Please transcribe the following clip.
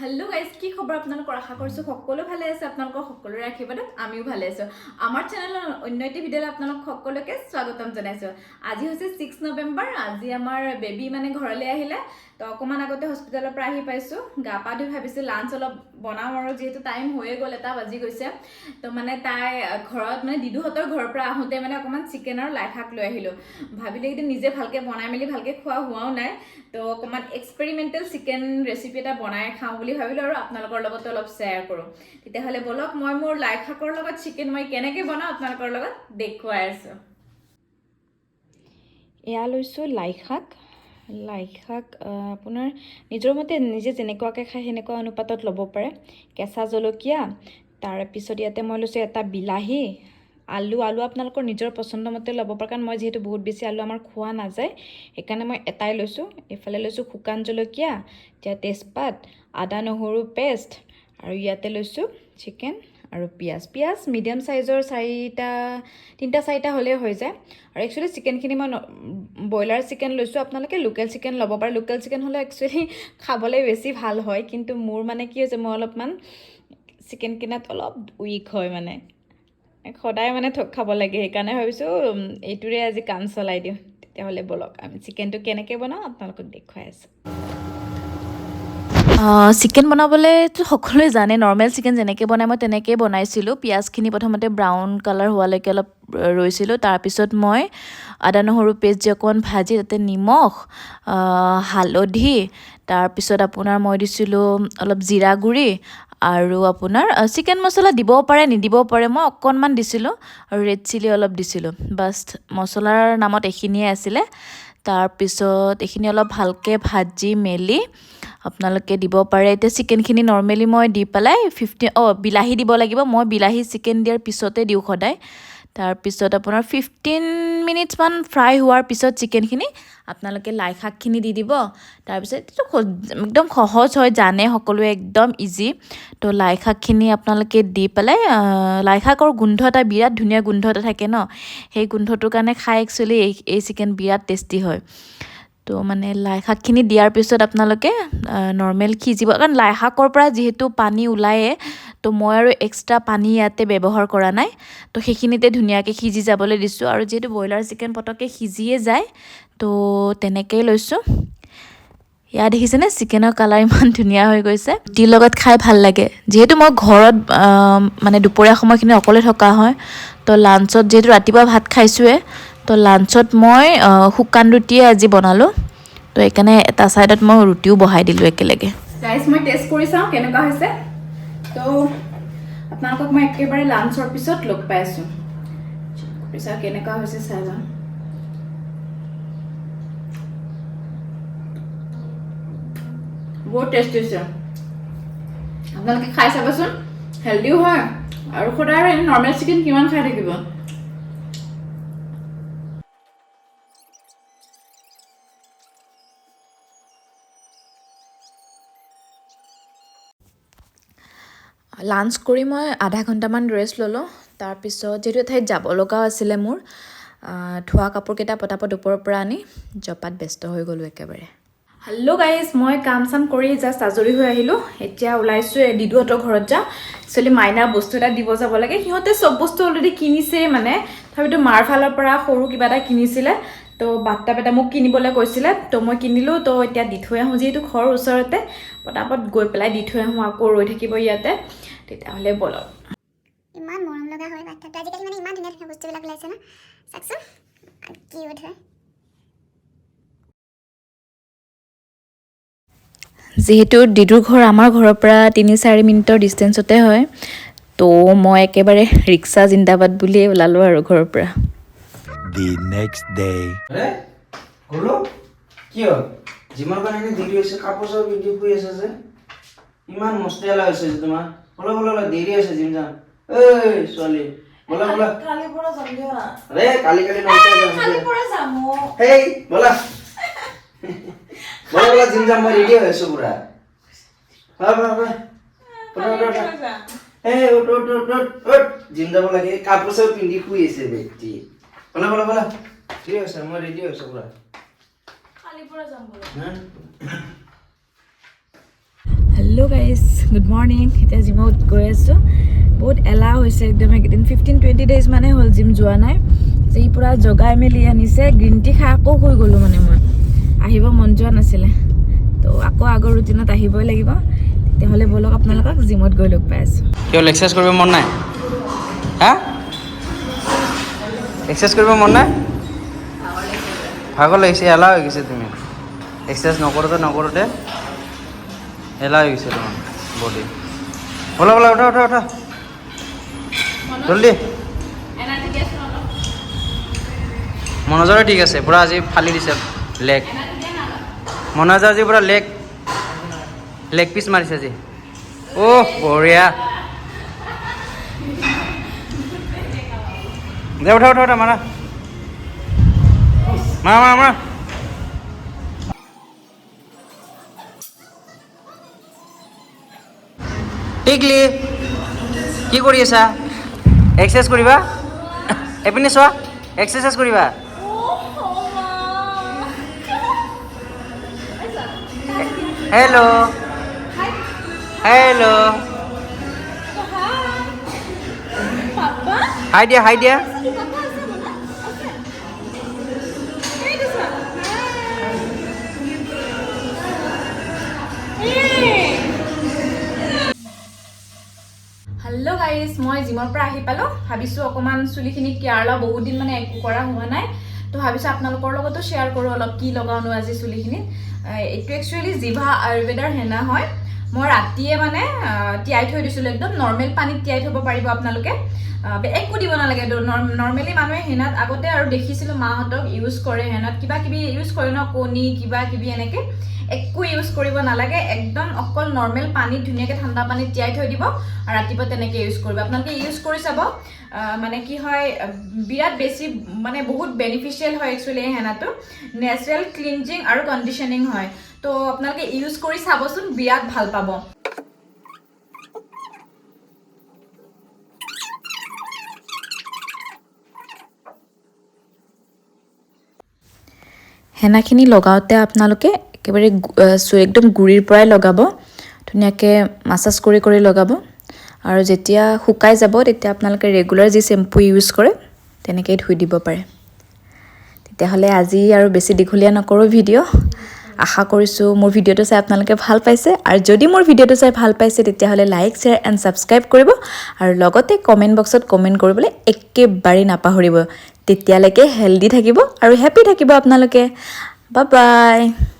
Hello' guys, কি খবৰ আপোনালোকৰ? আশা কৰিছোঁ সকলো ভালে আছে। আপোনালোকৰ সকলোৰে আশীৰ্বাদত আমিও ভালে আছোঁ। আমাৰ চেনেলৰ অন্য এটি ভিডিঅ'লৈ আপোনালোক সকলোকে স্বাগতম জনাইছোঁ। আজি হৈছে 6 নৱেম্বৰ। আজি আমাৰ বেবী মানে ঘৰলৈ আহিলে। তো অকণমান আগতে হস্পিটেলৰ পৰা আহি পাইছোঁ। গা পা ধুই ভাবিছোঁ লাঞ্চ অলপ বনাওঁ আৰু যিহেতু টাইম হৈয়ে গ'ল, 1টা বাজি গৈছে। তো মানে তাই ঘৰত মানে দিদুহঁতৰ ঘৰৰ পৰা আহোঁতে মানে অকণমান চিকেন আৰু লাই শাক লৈ আহিলোঁ। ভাবিলোঁ এইকেইদিন নিজে ভালকৈ বনাই মেলি ভালকৈ খোৱা হোৱাও নাই, তো অকণমান এক্সপেৰিমেণ্টেল চিকেন ৰেচিপি এটা বনাই খাওঁ বুলি ভাবিলোঁ আৰু আপোনালোকৰ লগতো অলপ শ্বেয়াৰ কৰোঁ। তেতিয়াহ'লে ব'লক, মই মোৰ লাই শাকৰ লগত চিকেন মই কেনেকৈ বনাওঁ আপোনালোকৰ লগত দেখুৱাই আছোঁ। এয়া লৈছোঁ লাই শাক। লাই শাক আপোনাৰ নিজৰ মতে নিজে যেনেকুৱাকৈ খায় সেনেকুৱা অনুপাতত ল'ব পাৰে। কেঁচা জলকীয়া, তাৰপিছত ইয়াতে মই লৈছোঁ এটা বিলাহী, আলু। আলু আপোনালোকৰ নিজৰ পচন্দ মতে ল'ব পাৰে, কাৰণ মই যিহেতু বহুত বেছি আলু আমাৰ খোৱা নাযায়, সেইকাৰণে মই এটাই লৈছোঁ। এইফালে লৈছোঁ শুকান জলকীয়া, এতিয়া তেজপাত, আদা নহৰু পেষ্ট আৰু ইয়াতে লৈছোঁ চিকেন আৰু পিঁয়াজ। পিঁয়াজ মিডিয়াম চাইজৰ চাৰিটা, তিনিটা চাৰিটা হ'লেই হৈ যায়। আৰু একচুৱেলি চিকেনখিনি মই ব্ৰইলাৰ চিকেন লৈছোঁ, আপোনালোকে লোকেল চিকেন ল'ব পাৰে। লোকেল চিকেন হ'লে একচুৱেলি খাবলৈ বেছি ভাল হয়, কিন্তু মোৰ মানে কি হৈছে, মই অলপমান চিকেন কিনাত অলপ উইক হয়, মানে সদায় মানে ঠগ খাব লাগে। সেইকাৰণে ভাবিছোঁ এইটোৰে আজি কাম চলাই দিওঁ। তেতিয়াহ'লে ব'লক, আমি চিকেনটো কেনেকৈ বনাওঁ আপোনালোকক দেখুৱাই আছোঁ। চিকেন বনাবলৈতো সকলোৱে জানে, নৰ্মেল চিকেন যেনেকৈ বনায় মই তেনেকৈয়ে বনাইছিলোঁ। পিঁয়াজখিনি প্ৰথমতে ব্ৰাউন কালাৰ হোৱালৈকে অলপ ৰৈছিলোঁ। তাৰপিছত মই আদা নহৰু পেষ্ট দি অকণমান ভাজি তাতে নিমখ, হালধি, তাৰপিছত আপোনাৰ মই দিছিলোঁ অলপ জিৰা গুড়ি আৰু আপোনাৰ চিকেন মছলা দিবও পাৰে, নিদিবও পাৰে, মই অকণমান দিছিলোঁ আৰু ৰেড চিলি অলপ দিছিলোঁ। বাছ, মছলাৰ নামত এইখিনিয়ে আছিলে। তাৰপিছত এইখিনি অলপ ভালকৈ ভাজি মেলি আপোনালোকে দিব পাৰে এতিয়া চিকেনখিনি। নৰ্মেলি মই দি পেলাই 15, অঁ, বিলাহী দিব লাগিব। মই বিলাহী চিকেন দিয়াৰ পিছতে দিওঁ সদায়। তাৰপিছত আপোনাৰ 15 মিনিটছমান ফ্ৰাই হোৱাৰ পিছত চিকেনখিনি আপোনালোকে লাই শাকখিনি দি দিব। তাৰপিছত এইটো একদম সহজ হয়, জানে সকলোৱে, একদম ইজি। তো লাই শাকখিনি আপোনালোকে দি পেলাই, লাই শাকৰ গোন্ধ এটা, বিৰাট ধুনীয়া গোন্ধ এটা থাকে ন, সেই গোন্ধটোৰ কাৰণে খাই একচুৱেলি এই চিকেন বিৰাট টেষ্টি হয়। তো মানে লাই শাকখিনি দিয়াৰ পিছত আপোনালোকে নৰ্মেল সিজিব, কাৰণ লাই শাকৰ পৰা যিহেতু পানী ওলায়ে, তো মই আৰু এক্সট্ৰা পানী ইয়াতে ব্যৱহাৰ কৰা নাই। তো সেইখিনিতে ধুনীয়াকৈ সিজি যাবলৈ দিছোঁ আৰু যিহেতু ব্ৰইলাৰ চিকেন পটককৈ সিজিয়ে যায়, তো তেনেকৈয়ে লৈছোঁ। এয়া দেখিছেনে, চিকেনৰ কালাৰ ইমান ধুনীয়া হৈ গৈছে। ৰুটিৰ লগত খাই ভাল লাগে। যিহেতু মই ঘৰত মানে দুপৰীয়া সময়খিনি অকলে থকা হয়, তো লাঞ্চত যিহেতু ৰাতিপুৱা ভাত খাইছোঁৱে, তো লাঞ্চত মই শুকান ৰুটিয়ে আজি বনালোঁ। তো সেইকাৰণে এটা ছাইডত মই ৰুটিও বহাই দিলোঁ একেলগে। গাইজ, মই টেষ্ট কৰি চাওঁ কেনেকুৱা হৈছে। তো আপোনালোকক মই একেবাৰে লাঞ্চৰ পিছত লগ পাই আছোঁ। কৰি চাওঁ কেনেকুৱা হৈছে, চাই যাওঁ। বহুত টেষ্টি হৈছে। আপোনালোকে খাই চাবচোন, হেল্ডিও হয় আৰু সদায় আৰু এনে নৰ্মেল চিকেন কিমান খাই থাকিব? লাঞ্চ কৰি মই আধা ঘণ্টামান ৰেষ্ট ল'লোঁ। তাৰপিছত যিহেতু এঠাইত যাব লগাও আছিলে মোৰ, ধোৱা কাপোৰকেইটা পটাপট ওপৰৰ পৰা আনি জপাত ব্যস্ত হৈ গ'লোঁ একেবাৰে। হেল্ল' গাইজ, মই কাম চাম কৰি জাষ্ট আজৰি হৈ আহিলোঁ। এতিয়া ওলাইছোঁ, এই দিদুহঁতৰ ঘৰত যাওঁ। একচুৱেলি মাইনাৰ বস্তু এটা দিব যাব লাগে। সিহঁতে চব বস্তু অলৰেডি কিনিছেই, মানে তথাপিতো মাৰ ফালৰ পৰা সৰু কিবা এটা কিনিছিলে, তো বাথটাব এটা মোক কিনিবলৈ কৈছিলে, তো মই কিনিলোঁ। তো এতিয়া দি থৈ আহোঁ, যিহেতু ঘৰৰ ওচৰতে, পটাপট গৈ পেলাই দি থৈ আহোঁ, আকৌ ৰৈ থাকিব ইয়াতে। তেতিয়াহ'লে ব'লক। ইমান মৰম লগা হয় বাথটাবটো। আজিকালি মানে ইমান ধুনীয়া ধুনীয়া বস্তুবিলাক ওলাইছে ন, চাওকচোন, কিউট হয়। যিহেতু দিদুৰ ঘৰ আমাৰ ঘৰৰ পৰা 3-4 মিনিটৰ ডিষ্টেঞ্চতে হয়, তো মই একেবাৰে ৰিক্সা জিন্দাবাদ বুলিয়েই ওলালোঁ আৰু ঘৰৰ পৰা। The next day. আৰে গ'লো, কি হ'ল? জিমৰ কাৰণে দেৰি হৈছে, কাপোৰ চাপোৰ পিন্ধি শুই আছে যে, ইমান মস্তি এলা হৈছে যে তোমাৰ। ব'লা ব'লা ব'লা, দেৰি হৈছে, জিম যাম। ঐ ছোৱালী, ব'লা ব'লা। কালিৰ পৰা যাম দিয়া। আৰে কালি কালি নহয়, এতিয়া যাম। কালিৰ পৰা যাম অ। হেই, ব'লা ব'লা ব'লা, জিম যাম, মই ৰেডি হৈ আছো পুৰা। ব'লা ব'লা ব'লা ব'লা ব'লা ব'লা। এই উঠ উঠ উঠ উঠ উঠ, জিম যাব লাগে, কাপোৰ চাপোৰ পিন্ধি শুই আছে বেটি। ব'লা ব'লা ব'লা, ৰেডি হৈছে, মই ৰেডি হৈছো পুৰা। কালিৰ পৰা যাম বোলো। হা? Hello' hello' guys, good morning. এতিয়া জিমত গৈ আছোঁ। বহুত এলাহ হৈছে একদম। এইকেইদিন 15-20 ডেইজ মানে হ'ল জিম যোৱা নাই। যে ই পূৰা জগাই মেলি আনিছে, গ্ৰীণ টি খাই আকৌ শুই গ'লোঁ। মানে মই আহিব মন যোৱা নাছিলে। তো আকৌ আগৰ ৰুটিনত আহিবই লাগিব। তেতিয়াহ'লে ব'লক, আপোনালোকক জিমত গৈ লগ পাই আছোঁ। কিয়, এক্সাৰচাইজ কৰিব মন নাই? হা, এক্সাৰচাইজ কৰিব মন নাই? ভাগৰ লাগিছে, এলাহ হৈ গৈছে। তুমি এক্সাৰচাইজ নকৰোঁতে নকৰোঁতে এলাহ হৈ গৈছে তোমাৰ বডি। ব'লা ব'লা, উঠা উঠা উঠা, জল্দি। মনোজৰে ঠিক আছে, পূৰা আজি ফালি দিছে লেগ। মনোজে আজি পূৰা লেগ পিচ মাৰিছে আজি। অ' বঢ়িয়া দে। উঠা উঠা উঠা, মাৰা মাৰা মাৰা মাৰা। টিকলি, কি কৰি আছা? এক্সাৰচাইজ কৰিবা? এপিনে চোৱা, এক্সাৰচাইজ কৰিবা? হেল্ল' হেল্ল', হাই দিয়া, হাই দিয়া। হেল্ল' গাইজ, মই জিমৰ পৰা আহি পালোঁ। ভাবিছোঁ অকণমান চুলিখিনি কেয়াৰ লওঁ। বহুত দিন মানে একো কৰা হোৱা নাই। তো ভাবিছোঁ আপোনালোকৰ লগতো শ্বেয়াৰ কৰোঁ অলপ, কি লগাওনো আজি চুলিখিনিত। এইটো একচুৱেলি জিভা আয়ুৰ্বেদাৰ হেনা হয়। মই ৰাতিয়ে মানে তিয়াই থৈ দিছিলোঁ। একদম নৰ্মেল পানীত তিয়াই থ'ব পাৰিব আপোনালোকে, একো দিব নালাগে। নৰ্মেলি মানুহে হেনাত আগতে আৰু দেখিছিলোঁ মাহঁতক ইউজ কৰে, হেনাত কিবা কিবি ইউজ কৰে ন, কণী কিবা কিবি এনেকৈ। একো ইউজ কৰিব নালাগে। একদম অকল নৰ্মেল পানীত ধুনীয়াকৈ ঠাণ্ডা পানীত তিয়াই থৈ দিব আৰু ৰাতিপুৱা তেনেকৈ ইউজ কৰিব। আপোনালোকে ইউজ কৰি চাব। মানে কি হয়, বিৰাট বেছি মানে বহুত বেনিফিচিয়েল হয় একচুৱেলি এই হেনাটো। নেচাৰেল ক্লিনজিং আৰু কণ্ডিশ্যনিং হয়। তো আপোনালোকে ইউজ কৰি চাবচোন, বিৰাট ভাল পাব। হেনাখিনি লগাওঁতে আপোনালোকে একেবাৰে একদম গুৰিৰ পৰাই লগাব, ধুনীয়াকৈ মাছাজ কৰি কৰি লগাব আৰু যেতিয়া শুকাই যাব তেতিয়া আপোনালোকে ৰেগুলাৰ যি শ্বেম্পু ইউজ কৰে তেনেকেই ধুই দিব পাৰে। তেতিয়াহ'লে আজি আৰু বেছি দীঘলীয়া নকৰোঁ ভিডিঅ'। আশা কৰিছোঁ মোৰ ভিডিঅ'টো চাই আপোনালোকে ভাল পাইছে আৰু যদি মোৰ ভিডিঅ'টো চাই ভাল পাইছে, তেতিয়াহ'লে লাইক, শ্বেয়াৰ এণ্ড ছাবস্ক্ৰাইব কৰিব আৰু লগতে কমেণ্ট বক্সত কমেণ্ট কৰিবলৈ একেবাৰেই নাপাহৰিব। তেতিয়ালৈকে হেল্ডি থাকিব আৰু হেপ্পী থাকিব আপোনালোকে। Bye bye.